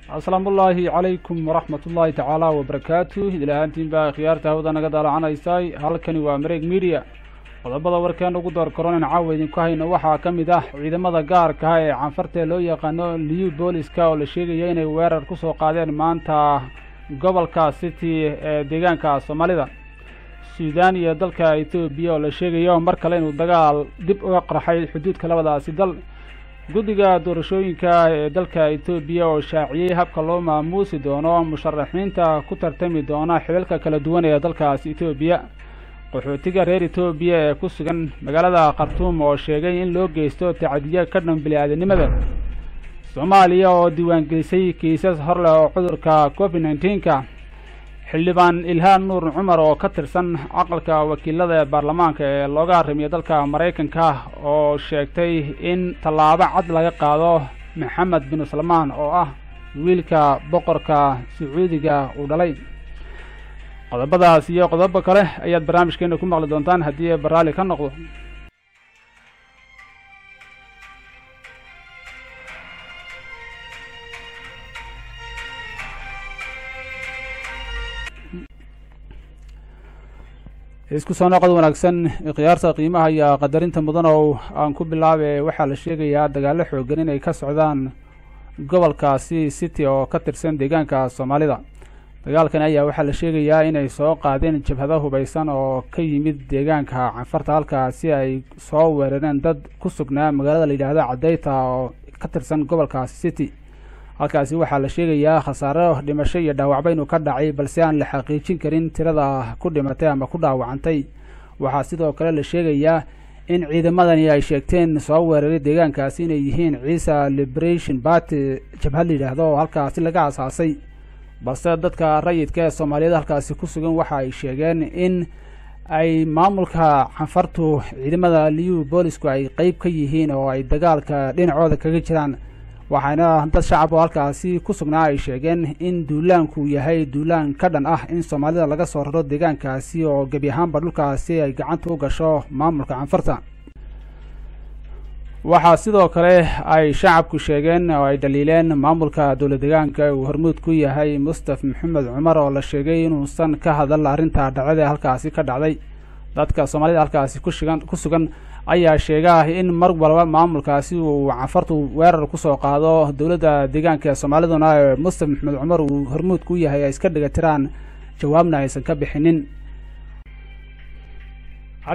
Asalaamullaahi calaykum waraxmatullaahi tacaala wabarakaatu. Idil baa khiyaarta hawada naga daalacanaysay. Halkani waa Mareeg Media. Qodobada warkeena ugu door koronan caawa idinku hayno waxaa ka mid ah ciidamada gaarka ah ee Canfarta loo yaqaano Liu Booliska oo la sheegaya inay weerar kusoo qaadeen maanta gobolka City ee deegaanka Soomaalida. Suudaan iyo dalka Etoobiya oo la sheegayo mar kale inuu dagaal dib uga qarxay xuduudka labadaasi dal. Guddiga doorashooyinka ee dalka Etoobiya oo shaaciyey habka loo maamuusi doono musharaxiinta ku tartami doona xilalka kala duwan ee dalkaasi Etoobiya. Qaxootiga reer Etoobiya ee ku sugan magaalada Khartuum oo sheegay in loo geysto tacadiyo ka dhan bili-aadanimada. Soomaaliya oo diiwaangelisay kiisas hor leh oo cudurka COVID 19-ka. Xildhibaan Ilhaan Nuur Cumar oo ka tirsan aqalka wakiilada ee baarlamaanka ee looga harrimiyo dalka Maraykanka oo sheegtay in tallaabo cad laga qaado Maxamed bin Salmaan oo ah wiilka boqorka Sacuudiga uu dhalay. Qodobadaas iyo qodobo kale ayaad barnaamijkeena ku maqli doontaan haddii barraali ka noqdo. Isku soo noqod wanaagsan, khiyaarta qiimaha iyo qadarinta mudan, oo aan ku bilaabe waxaa la sheegayaa dagaallo xoogan inay ka socdaan gobolkaasi City oo ka tirsan deegaanka Soomaalida. Dagaalkani ayaa waxaa la sheegayaa inay soo qaadeen jabhado hubaysan oo ka yimid deegaanka Canfarta, halkaasi ay soo weerareen dad ku sugnaa magaalada la yidhaahdo Cadeyta oo ka tirsan gobolkaasi City. Halkaasi waxaa la sheegayaa khasaaro dhimasho iyo dhaawacba inuu ka dhacay, balse aan la xaqiijin karin tirada ku dhimatay ama ku dhaawacantay. Waxaa sidoo kale la sheegayaa in ciidamadani ay sheegteen soo weeraray deegaankaasi inay yihiin Ciisa Liberation Party, jabhad la yidhaahdo oo halkaasi laga asaasay, balse dadka rayidka ee Soomaaliyeed halkaasi ku sugan waxa ay sheegeen in ay maamulka Canfartu ciidamada Liu Boolisku ay qeyb ka yihiin oo ay dagaalka dhinacooda kaga jiraan. Waxaana dad shacab oo halkaasi ku sugnaa ay sheegeen in duulaanku yahay duulaan ka dhan ah in Soomaalida laga soo raro deegaankaasi oo gebi ahaanba dhulkaasi ay gacanta u gasho maamulka Canfarta. Waxaa sidoo kale ay shacabku sheegeen oo ay dhaliileen maamulka dowlad deegaanka uu hormuud ku yahay Mustaf Maxamed Cumar oo la sheegay inuusan ka hadal arrinta dhacdada ee halkaasi ka dhacday. Dadka Soomaalida halkaasi ku sugan ayaa sheega in mar walba maamulkaasi uu Canfartu weerar kusoo qaado dowladda deegaanka ee Soomaaliduna Mustaf Maxamed Cumar uu hormuud ku yahay ay iska dhigatiraan, jawaabna aysan ka bixinin.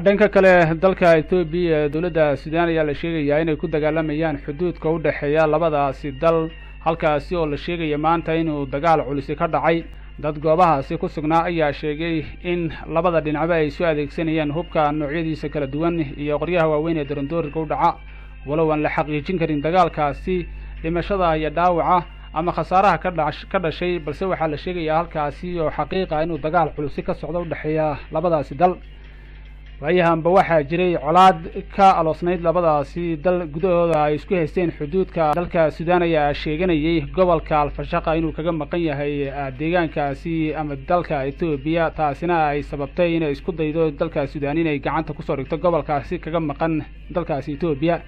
Dhanka kale, dalka Etoobiya ee dowladda Suudaan ayaa la sheegayaa inay ku dagaalamayaan xuduudka u dhexeeya labadaasi dal, halkaasi oo la sheegaya maanta inuu dagaal culisi ka dhacay. Dad goobahaasi ku sugnaa ayaa sheegay in labada dhinacba ay isu adeegsanayeen hubka noocyadiisa kala duwan iyo qoryaha waaweyn ee darandooriga u dhaca, walow aan la xaqiijin karin dagaalkaasi dhimashada iyo dhaawaca ama khasaaraha ka dhashay, balse waxaa la sheegayaa halkaasi oo xaqiiqa inuu dagaal culusi ka socdo u dhexeeya labadaasi dal. Waayahanba waxaa jiray colaad ka aloosnayd labadaasi dal gudahooda ay isku haysteen xuduudka. Dalka Suudaan ayaa sheeganayay gobolka Alfashaqa inuu kaga maqan yahay deegaankaasi ama dalka Etoobiya, taasina ay sababtay inay isku daydo dalka Suudaan inay gacanta kusoo dhigto gobolkaasi kaga maqan dalkaasi Etoobiya.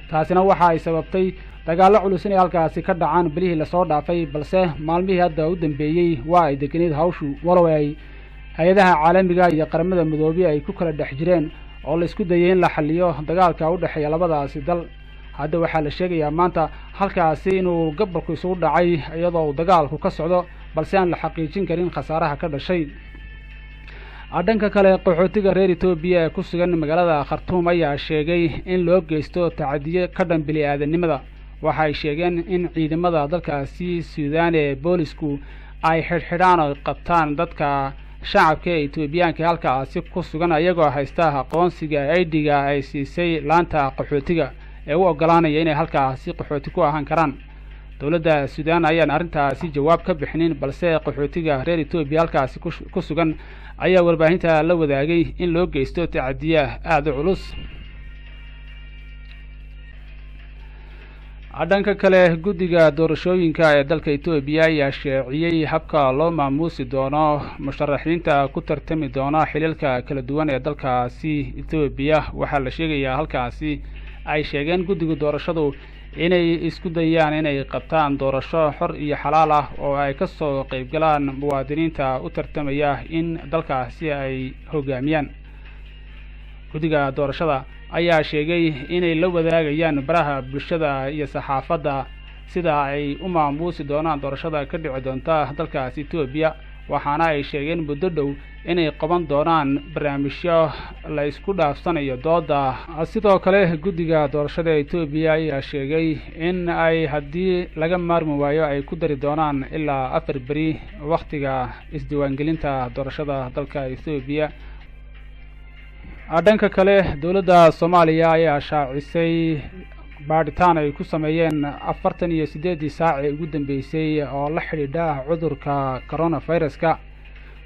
Taasina waxa ay sababtay dagaallo culus inay halkaasi ka dhacaan bilihii lasoo dhaafay, balse maalmihii hadda u dambeeyey waa ay degeneyd hawshu, walow ay hay-adaha caalamiga iyo Qaramada Midoobey ay ku kala dhex jireen oo la isku dayay in la xaliyo dagaalka u dhexeeya labadaasi dal. Hadda waxaa la sheegayaa maanta halkaasi inuu gobolku isugu dhacay iyadoo uu dagaalku ka socdo, balse aan la xaqiijin karin khasaaraha ka dhashay. Dhanka kale, qaxootiga reer Etoobiya ee ku sugan magaalada Khartuum ayaa sheegay in loo geysto tacadiyo ka dhan bili-aadanimada. Waxa ay sheegeen in ciidamada dalkaasi Suudaan ee boolisku ay xidhxidhaan oo qabtaan dadka shacabka ee Etoobiyaanka halkaasi ku sugan, ayagoo haysta aqoonsiga aidiga ay siisay laanta qaxootiga ee u oggolaanaya inay halkaasi qaxooti ku ahaan karaan. Dowladda Suudaan ayaan arrintaasi jawaab ka bixinin, balse qaxootiga reer Etoobiya halkaasi ku sugan ayaa warbaahinta la wadaagay in loo geysto tacadiya aada u culus. Dhanka kale, guddiga doorashooyinka ee dalka Etoobiya ayaa sheeciyey habka loo maamuusi doono musharaxiinta ku tartami doona xilalka kala duwan ee dalkaasi Etoobiya. Waxaa la sheegayaa halkaasi ay sheegeen guddiga doorashadu inay isku dayaan inay qabtaan doorasho xor iyo xalaal ah oo ay ka soo qaybgalaan muwaadiniinta u tartamaya in dalkaasi ay hogaamiyaan. Guddiga doorashada ayaa sheegay inay la wadaagayaan baraha bulshada iyo saxaafadda sida ay u maamuusi doonaan doorashada ka dhici doonta dalkaasi Etoobiya, waxaana ay sheegeen muddo dhow inay qaban doonaan barnaamijyo la isku dhaafsanayo dooda. Sidoo kale guddiga doorashada Etoobiya ayaa sheegay in ay haddii laga maarmi waayo ay ku dari doonaan ilaa 4 beri wakhtiga isdiiwaangelinta doorashada dalka Etoobiya. Dhanka kale, dowladda Soomaaliya ayaa shaacisay baadhitaan ay ku sameeyeen 48-dii saac ee ugu dambeysay oo la xidhiidha cudurka coronaviruska.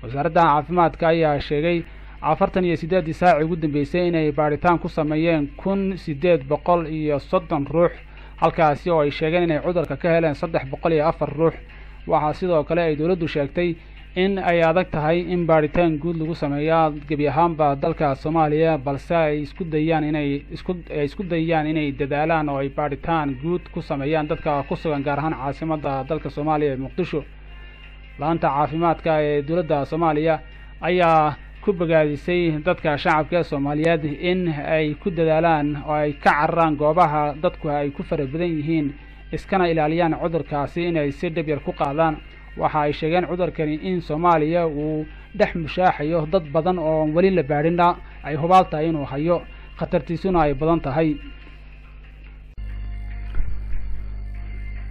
Wasaaradda caafimaadka ayaa sheegay 48-dii saac ee ugu dambeysay inay baadhitaan ku sameeyeen 1830 ruux, halkaasi oo ay sheegeen inay cudurka ka heleen 304 ruux. Waxaa sidoo kale ay dowladdu sheegtay in ay adag tahay in baadhitaan guud lagu sameeyaa gebi ahaanba dalka Soomaaliya, balse ay isku dayaan inay isku dayaan inay dadaalaan oo ay baadhitaan guud ku sameeyaan dadka ku sugan gaar ahaan caasimadda dalka Soomaaliya ee Muqdisho. Laanta caafimaadka ee dowladda Soomaaliya ayaa ku bogaadisay dadka shacabka Soomaaliyeed in ay ku dadaalaan oo ay ka cararaan goobaha dadku ay ku fara badan yihiin, iskana ilaaliyaan cudurkaasi inay si dhib yar ku qaadaan. Waxa ay sheegeen cudurkani in Soomaaliya uu dhex mushaaxayo dad badan oo weli la baadhinna ay hubaal tahay inuu hayo, khatartiisuna ay badan tahay.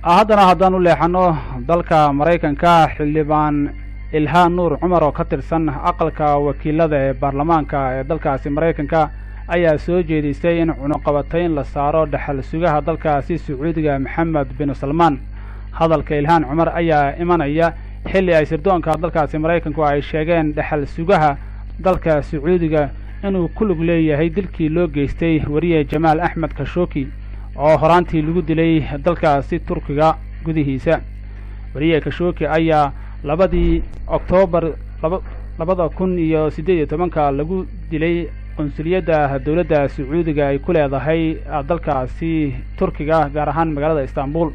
Haddana haddaan u leexano dalka Maraykanka, xildhibaan Ilhaan Nuur Cumar oo ka tirsan aqalka wakiilada ee baarlamaanka ee dalkaasi Maraykanka ayaa soo jeedisay in cunuqabatayn la saaro dhaxal sugaha dalkaasi Sacuudiga Maxamed bin Salmaan. Hadalka Ilhaan Cumar ayaa imanaya xilli ay sirdoonka dalkaasi Maraykanku ay sheegeen dhaxal sugaha dalka Sacuudiga inuu ku lug leeyahay dilkii loo geystay wariye Jamaal Axmed Khashoggi oo horaantii lagu dilay dalkaasi Turkiga gudihiisa. Wariye Khashoggi ayaa 2dii Oktoobar 2018 lagu dilay qunsuliyadda dowladda Sacuudiga ay ku leedahay dalkaasi Turkiga, gaar ahaan magaalada Istanbul.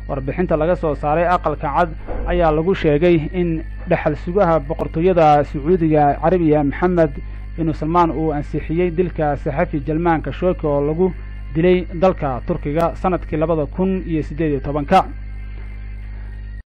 Warbixinta laga soo saaray aqalka cad ayaa lagu sheegay in dhaxal sugaha boqortooyada Sacuudiga Carabiya Maxamed bin Salmaan uu ansixiyey dilka saxafi Jalmaan Khashoggi oo lagu dilay dalka Turkiga sanadkii 2018.